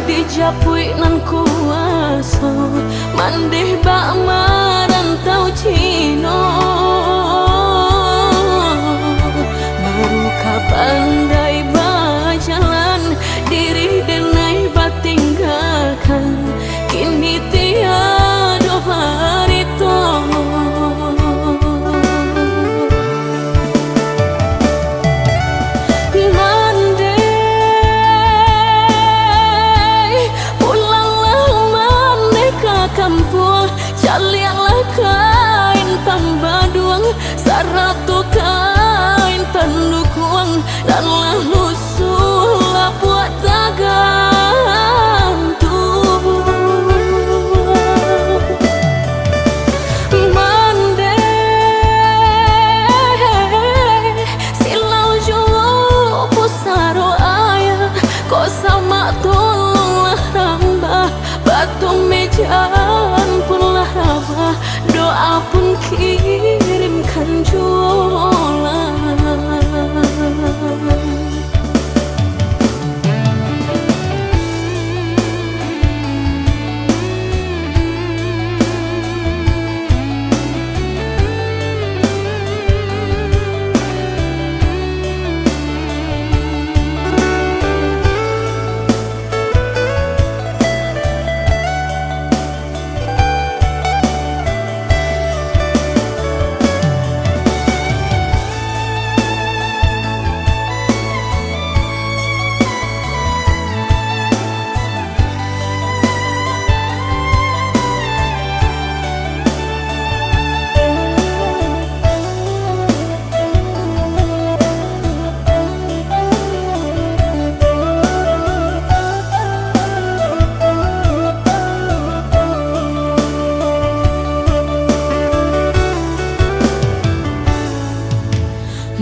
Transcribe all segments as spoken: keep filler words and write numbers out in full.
Dijapuik nan kuaso, mandeh bak marantau Cino. Baru ka pandai bajalan, diri denai batinggakan, kini tiado barito. Mandeh, pulanglah mandeh ka kampuang, caliaklah kain pambaduang, sarato kain pandukuang, nan lah lusuh lapuak tagantuang. Mandeh, silau jo pusaro ayah, kok samak tolonglah rambah, batu mejan pun lah rabah, doa pun kirimkan juo lah.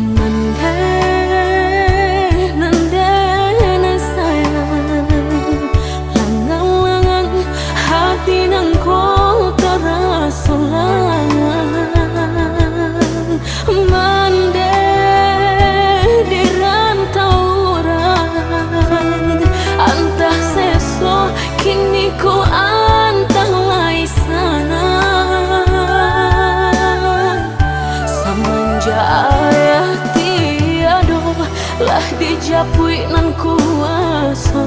Mandeh, mandeh nan sayang, langang-langang hati nan ko taraso langang. Mandeh di rantau urang, antah seso kini ko antah lai sanang. Samanjak ayah tiado, lah dijapuik nan kuaso,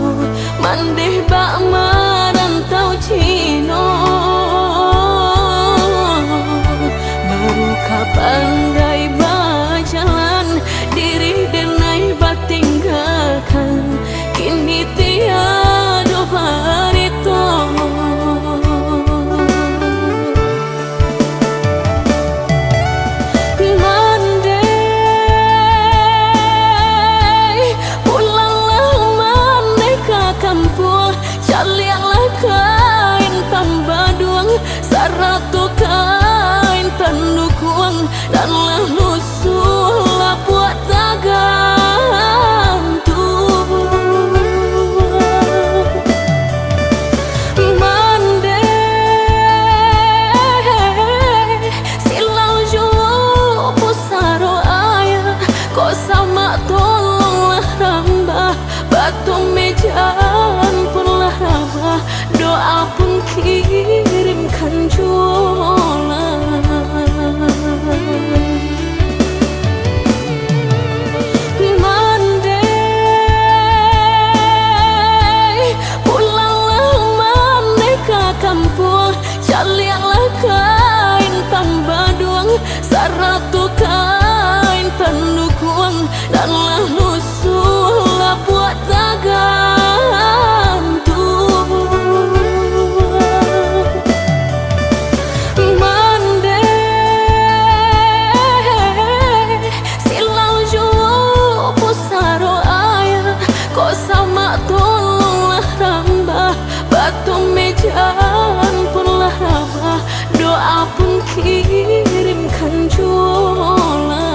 mandeh bak marantau Cino. Baru ka pandai bajalan, diri denai batinggakan, kini tiado barito. Mandeh, pulanglah mandeh ka kampuang, caliaklah kain pambaduang, sarato kain pandukuang, nan lah lusuh lapuak tagantuang. Mandeh, silau jo pusaro ayah, kok samak tolonglah rambah, batu mejan pun lah rabah, doa pun kirimkan juo lah. Mandeh, pulanglah mandeh ka kampuang, caliaklah kain pambaduang, sarato kain pandukuang, nan lah lusuh lapuak tagantuang. Mandeh, silau jo pusaro ayah, kok samak tolonglah rambah, batu mejan pun lah rabah, doa pun kirimkan juo lah.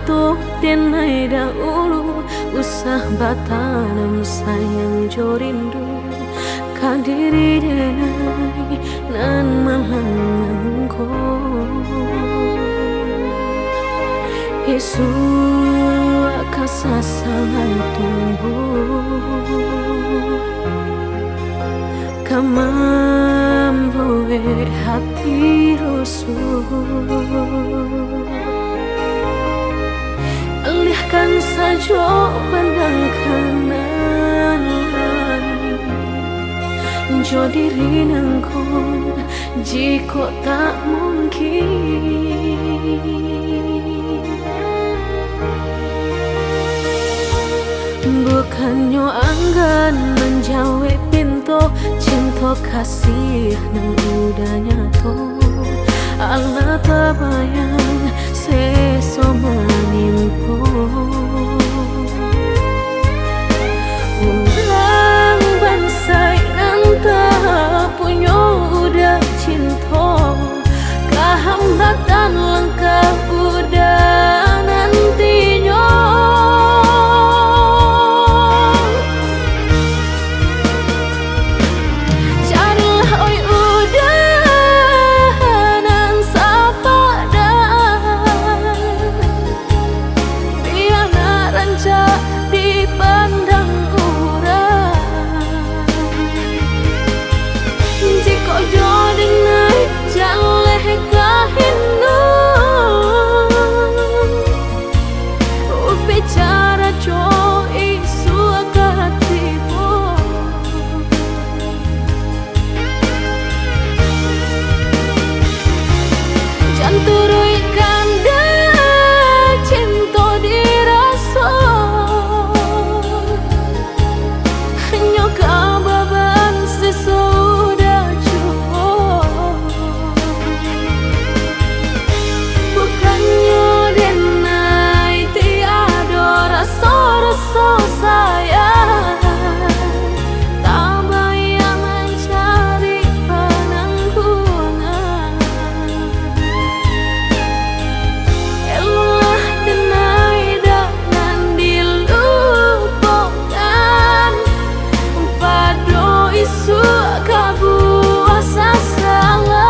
Toh denai dahulu usah batanam sayang jo rindu ka diri denai nan malang ko. Isuak ka sasalan tumbuah, ka mambuek hati rusuh. Alihkan sajo pandang ka nan lain, jo diri nan ko, jikok tak mungkin. Bukannyo anggan manjawek pinto, cinto kasih nan udah nyato, alah tabayang seso manimpo. Urang bansaik nan tapunyo udah cinto, kahambatan langkah udah nantinyo. Carilah, oi, udah nan sapadan, bia nak rancak dipandang urang. Jikok jo denai jaleh ka hino, upi cara jo isuak ka tibo. Jan turuik kandak cinto diraso, hanyo ka baban sasudah juo. Bukannyo denai tiado raso-raso sayang, tabayang mancari pananggungan. Eloklah denai dak nan dilupokan, pado isuak ka buah sasalan.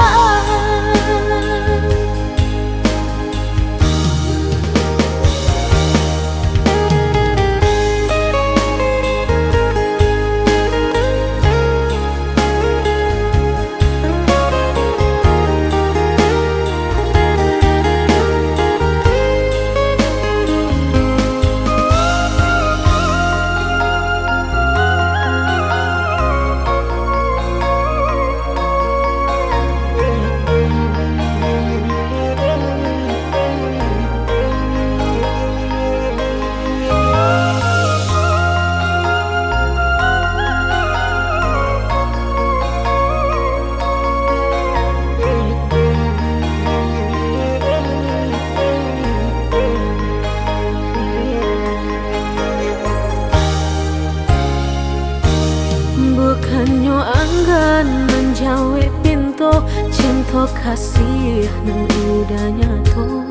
Bukannyo anggan manjawek pinto, cinto kasih nan udah nyato,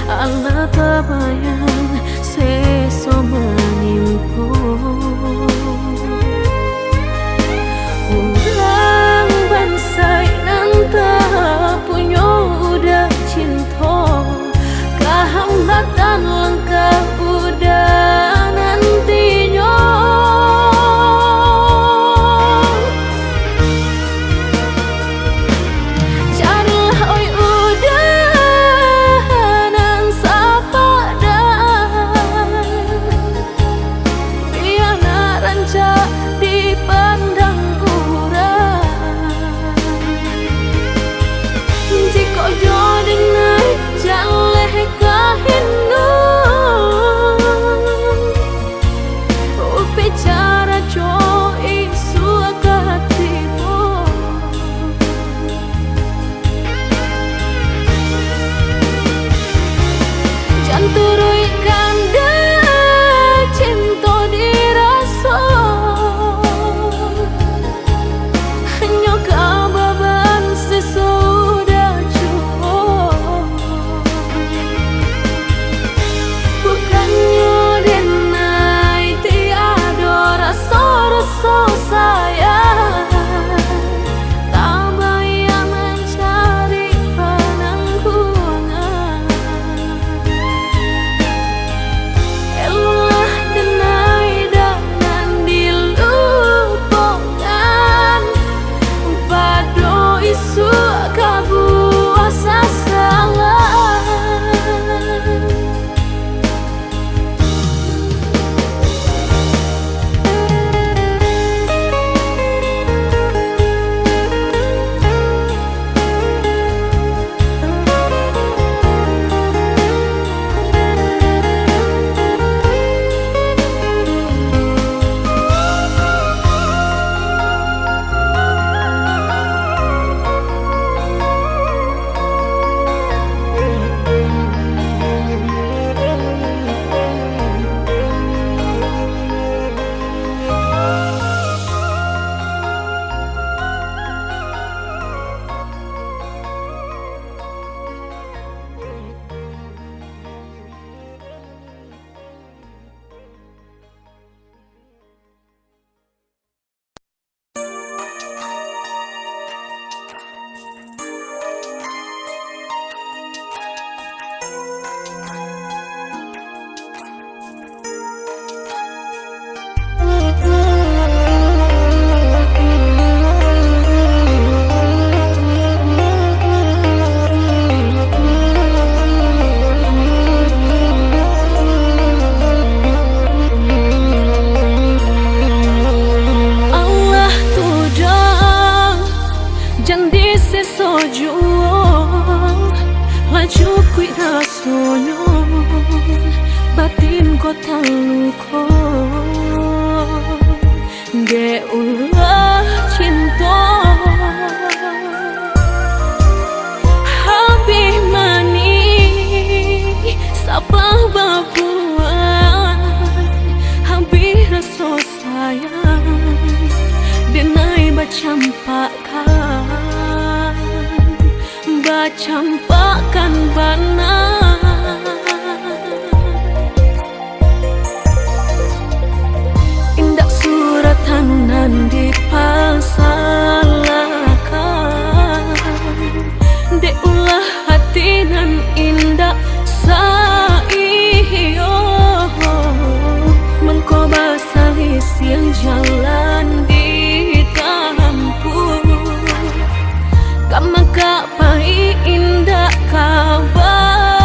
alah tabayang seso manimpo. Urang bansaik nan tapunyo udah cinto, kahambatan langkah udah nantinyo. Carilah, oi, udah nan sapadan, bia nak rancak Juo, lah cukuik rasonyo, batin ko taluko dek ulah cinto. Habih manih, sabab babuah, habih raso sayang, denai bacampakan, bacampakan bana. Indak suratan nan dipasalahkan, dek ulah hati nan indak saiyo. Mangko basalisiah jalan ditampuah, ka mangka pai indak ka ba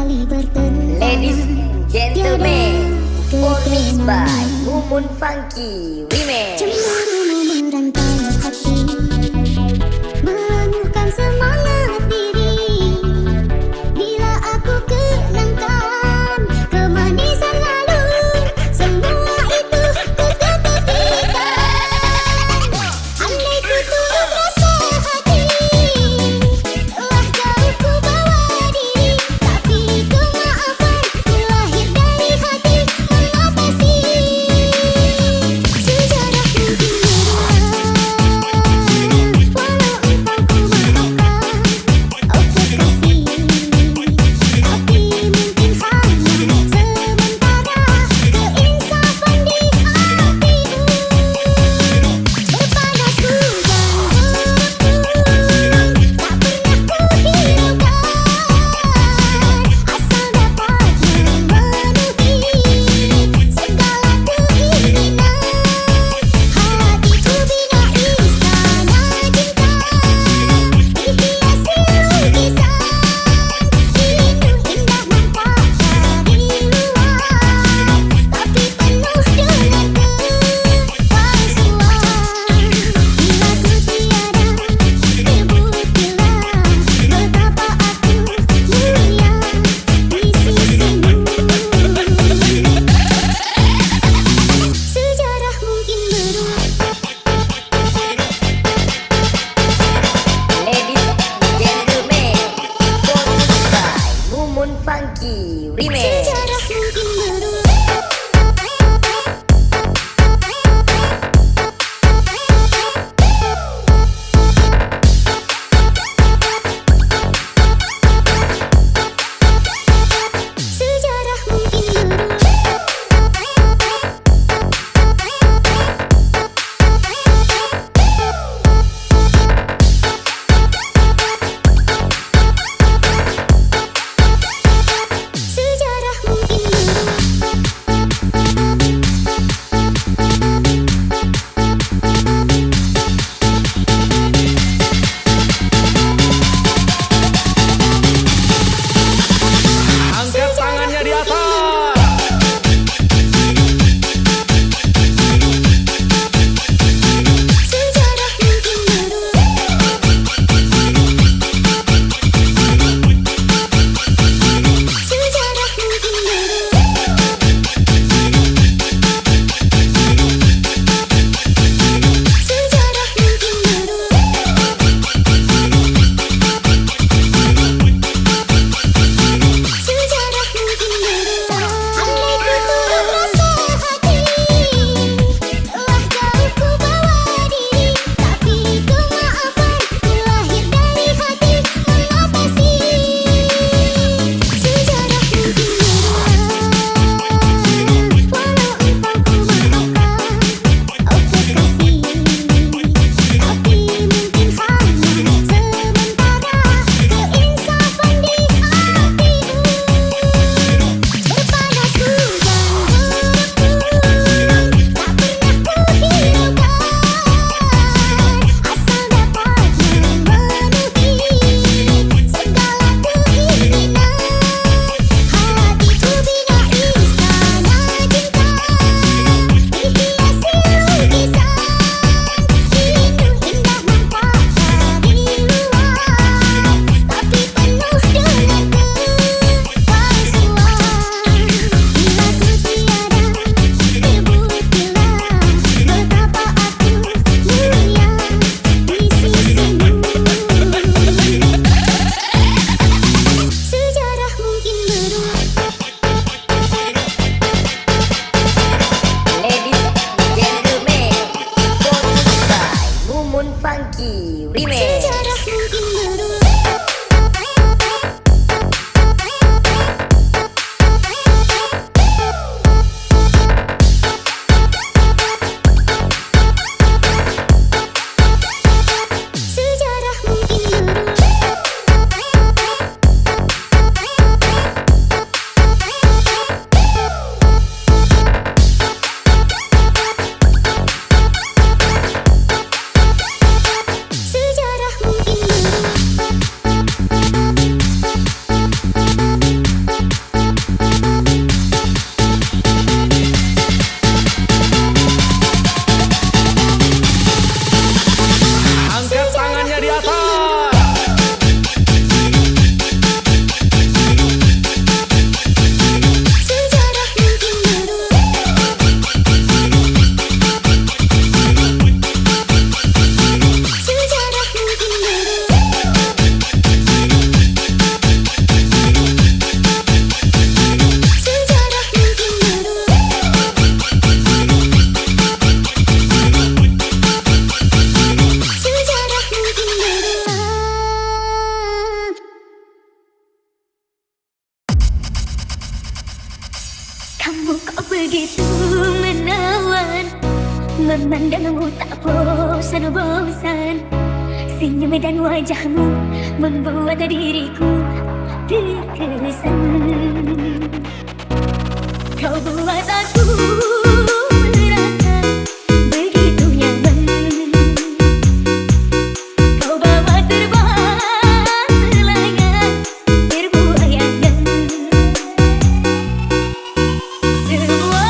Ladies and gentlemen, performance by Mumun Funky Remix. Cemburu memerankan hati, melenyuhkan semangat diri. Bila aku kenangkan kemanisan lalu, semua itu ku tepikan. Andai ku turut rasa hati, lah jauh ku bawa diri, tapi kemaafan ku lahir dari hati, mengatasi sejarah mungkin berulang. Walau engkau ku maafkan, oh kekasih, tapi mungkin hanya sementara. Keinsafan di hatimu. Berpanas hujan turun, tak pernah ku hiraukan. Asal dapat memenuhi segala keinginan. Hatiku bina istana cinta, dihiasi lukisan rindu indah nampak dari luar, tapi penuh dengan kepalsuan. Bila ku tiada, sebutilah betapa aku mulia di sisimu. Sejarah mungkin berulang. Ladies and gentlemen, performance by Mumun Funky Remix. Sejarah mungkin berulang. Sejarah mungkin berulang. Sejarah mungkin berulang. Begitu menawan, memandangmu tak bosan-bosan. Senyum dan wajahmu membuat diriku terkesan. Kau buat aku merasa begitu nyaman. Kau bawa terbang layang terbuai angan. Semua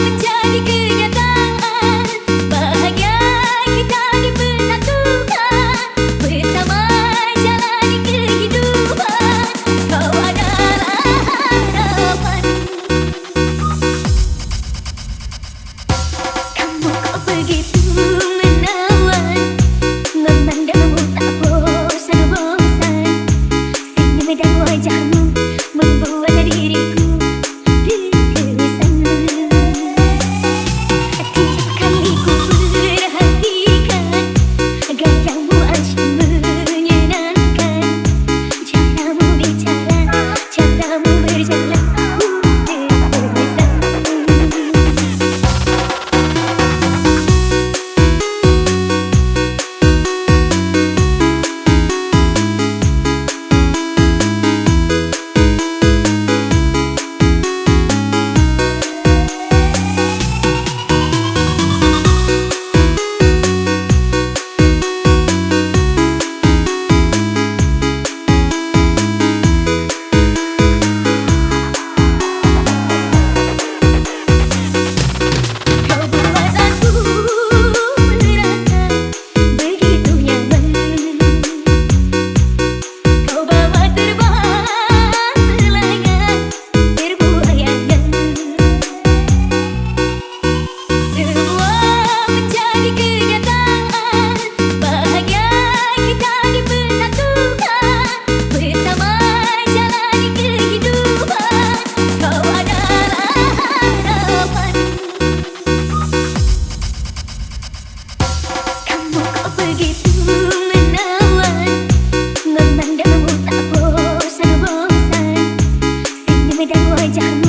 menjadi kenyataan. Bahagia kita dipersatukan. Bersama jalani kehidupan. Kau adalah harapan. Kamu kok begitu menawan, memandangmu tak bosan-bosan. Senyum dan wajahmu membuat diriku terkesan. Tiap kali ku perhatikan, gayamu asyik menyenangkan. Caramu bicara, caramu berjalan, ku terkesan. Kau buat aku merasa begitu nyaman. Kau bawa terbang layang terbuai angan. Semua menjadi kenyataan. Bahagia kita dipersatukan. Bersama jalani kehidupan. Kau adalah harapan. Kamu kok begitu menawan, memandangmu tak bosan-bosan. Senyum dan wajahmu